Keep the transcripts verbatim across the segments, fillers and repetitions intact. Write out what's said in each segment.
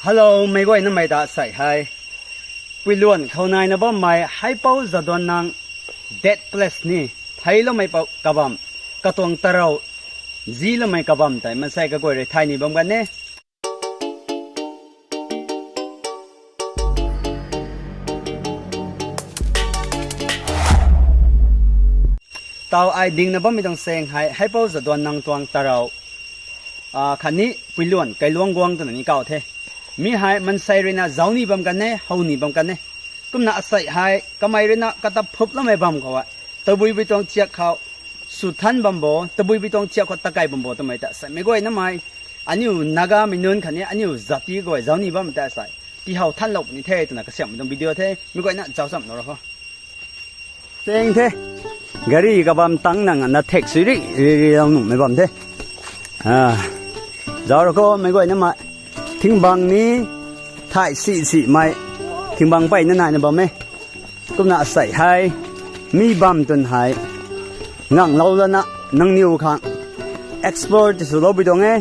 Hello, meic guaynamei ta sei hei Puiluan khou naina bammei Haipou Jadonang dead place ni, theiloumei pou kabam, katuang tarou ziloumei kabam tei mansei kaguay rui thay ni bam kan e. Tau ai dingna bammei tuang saeng hei Haipou Jadonang tuang tarou, a, khatni Puiluan kailuang guang twna ni kaw the. Mi hei mansei ruina zauc ni bam kan e, how ni bam kan e. Kumna asei hei kamei ruina kata phuploumei bam khou e, tabuibui tuang thiak khou swthan bam bo, tabuibui tuang thiak khou takei bam bo twmei ta sei meic guaynamei, aniu Nagamei nunc khatni aniu zati guay zauc ni bam ta sei tihow thanlou puni the twna kasiamhmei tuang video the, meic guayna zauc chamlou ra kho. Saeng the, gari kabam tang nang na thek sui ri ri ri lou nuhmei bam the. A, zauc ra kho meic guaynamei. Thingbang ni thay si simei, thingbang peyna naina bam e. Kumna asei hei mi bam twn hei nganglou lana nangniw khang explore ti swlou pui tuang e.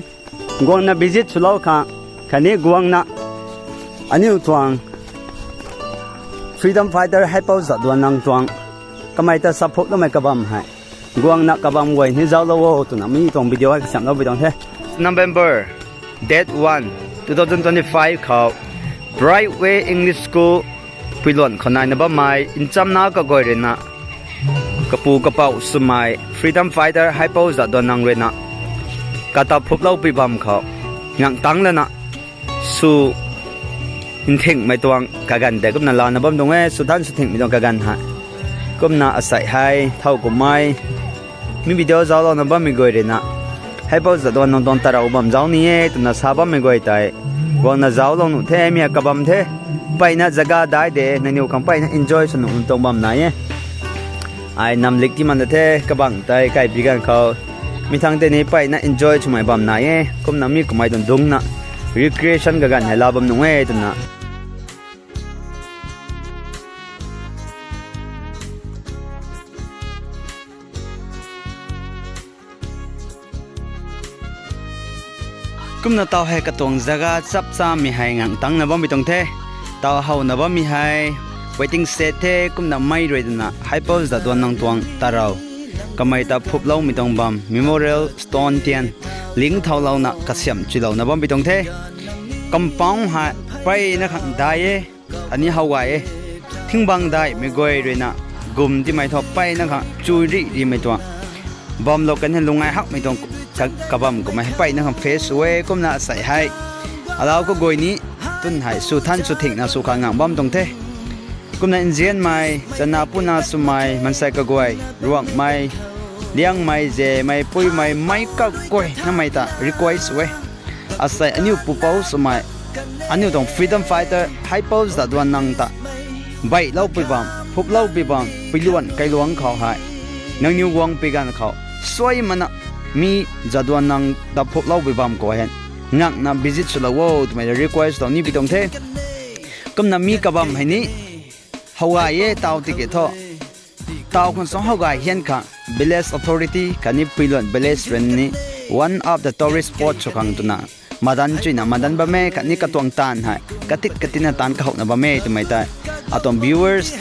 Guangna visit swlou khang, khatni guangna aniu tuang freedom fighter Haipou Jadonang tuang kamei ta saphuploumei kabam hei guangna kabam guay ni zauclou o twna mi tuang video hei kasiamhlou pui tuang the. November date one, two thousand twenty-five khou Brightway English School Puiluan khou naina bammei nchamna kaguay ruina, kapu kapouc swmei freedom fighter Haipou Jadonang ruina kata phuploupui bam khou ngangtang lana sw nthingmei tuang kaganv tei kumna lana bam tuang e, swthan swthingmei tuang kaganv hei. Kumna asei hei thow kummei mi video zauclouna bammei guay ruina Haipou Jadonang tuang tarou bam zauc ni e twna sa bammei guay tei guangna zauclou nuh the, mi hei kabam the. Peyna jaga dai de, nangniw khang peyna enjoy sw nuh tuang bam nai e. Ai namlik ti man da the, kabang tei kaibi ganv khou mi thangc tei ni peyna enjoy swmei bam nai e. Kumna mi kummei tuang dungcna recreation kaganv hei la bam nung e twna Kumna tau hei katuang jaga chapchamei hei ngangtangna bammei tuang the. Tau howna bammei hei waiting shed the, kumna mei rui twna Haipou Jadonang tuang tarou kamei ta phuploumei tuang bam memorial stone tian ling thaulouna kasiamh chilouna bammei tuang the. Compound hei peyna khang dai e, ani how gay e. Thingbang daihmei guay ruina gum timei thu peyna khang chu ri rimei tuang bamlou kan hei lungai hakmei tuang ka- kabam kummei hei peyna khang face sw e. Kumna asei hei alau kaguay ni twn hei swthan swthingna sw khang ngang bam tuang the. Kumna nzianmei chana puna swmei maansei kaguay, Ruangmei, Liangmei, Zemei, Puimei, meic kaguaynamei ta request sw e. Asei aniu pupouc swmei, aniu tuang freedom fighter Haipou Jadonang ta beihloupui bam, phuploupui bam Puiluan kailuang khou hei nangniw guangpui ganv khou suaimana mi Jadonang ta phuploupui bam khou hei ngangna visit swlou o twmei request tau nipui tuang the. Kumna mi kabam hei ni how gay e tau tiki thu. Tau khang suang how gay hian khang village authority khatni Puiluan village rui ni one of the tourist spot sw khang twna madan chuyna madan bam e, khatni katuang taanv hei katit katina taanv kahouna bam e twmei tei atuang viewers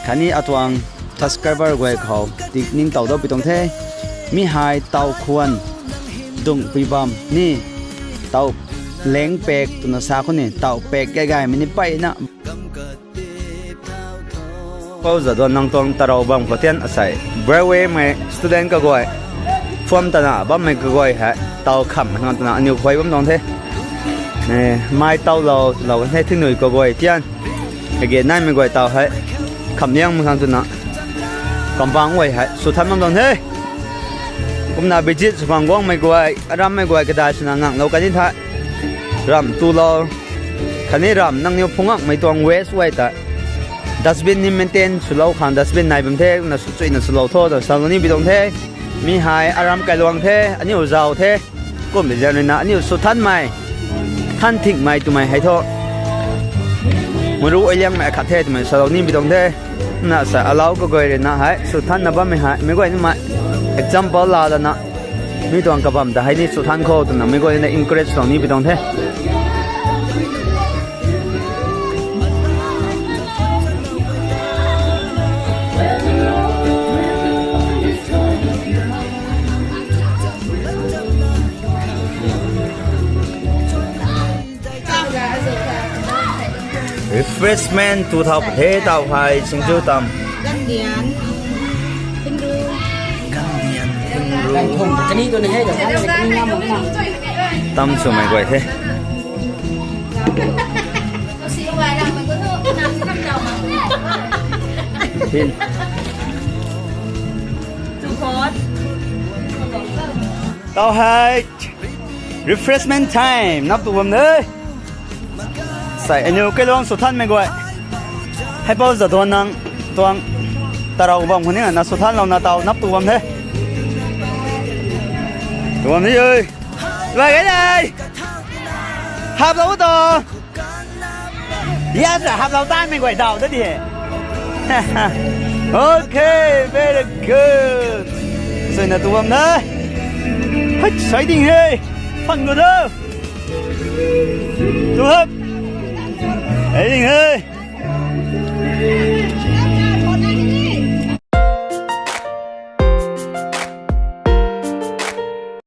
khatni atuang subscriber guay khou ti ningtow daupui tuang the. Mi hei tau khwan dungpui bam ni, tau leng pek twna sa khou ni, tau pek gay gaymei ni peyna Pou Jadonang tuang tarou bam khou tian asei Brightway mei student kaguay form tana bammei kaguay hei tau khamhmei khang twna aniw khuay bam tuang the. Mei tau lou lou kan the thingnui kaguay tian kage naimei guay tau hei khamhliangmei khang twna kampang guay hei swthan bam tuang the. Kumna visit sw khang guangmei guay, arammei guay kadai swna nganglou kan ni the. Ramv tulou khatni ramv nangniw phungakmei tuang waste guay ta dustbin ni maintain swlou khang dustbin nai bam the, kumna swchuina swlou tho twna salou nipui tuang the. Mi hei aram kailuang the, aniw zau the. Kummei zaeng ruina aniw swthanmei, than thingmei twmei hei thu maru oiliangmei akhat the twmei salou nipui tuang the. Na sa alau kaguay ruina hei swthanna bammei hei meic guay nimei example laa lana mi tuang kabam ta hei ni swthan khou twna meic guay ruina encourage swlou nipui tuang the. Refreshment tu thau the tau hei singju tam. Gandian. Hindu. Gandian. Hindu. Kan thum kani tu na hei da. Kani ngam na. Tam sw mei guay the. Hin. Tau hei. Refreshment time. Nap tu bam de. Sai, aniu kailuang sw than mei guay. Hei pau za duan nang tuang tarau bam khou ni na sw than lou na tau nap tu bam the. Tu bam ni oi. Vai gai dai. Hap lou tu. Yes, hap lou tan mei guay dau ta di he. Okay, very good. Sai na tu bam na. Hei, sai ding he. Phang gu do. Tu hap. Hei ding he.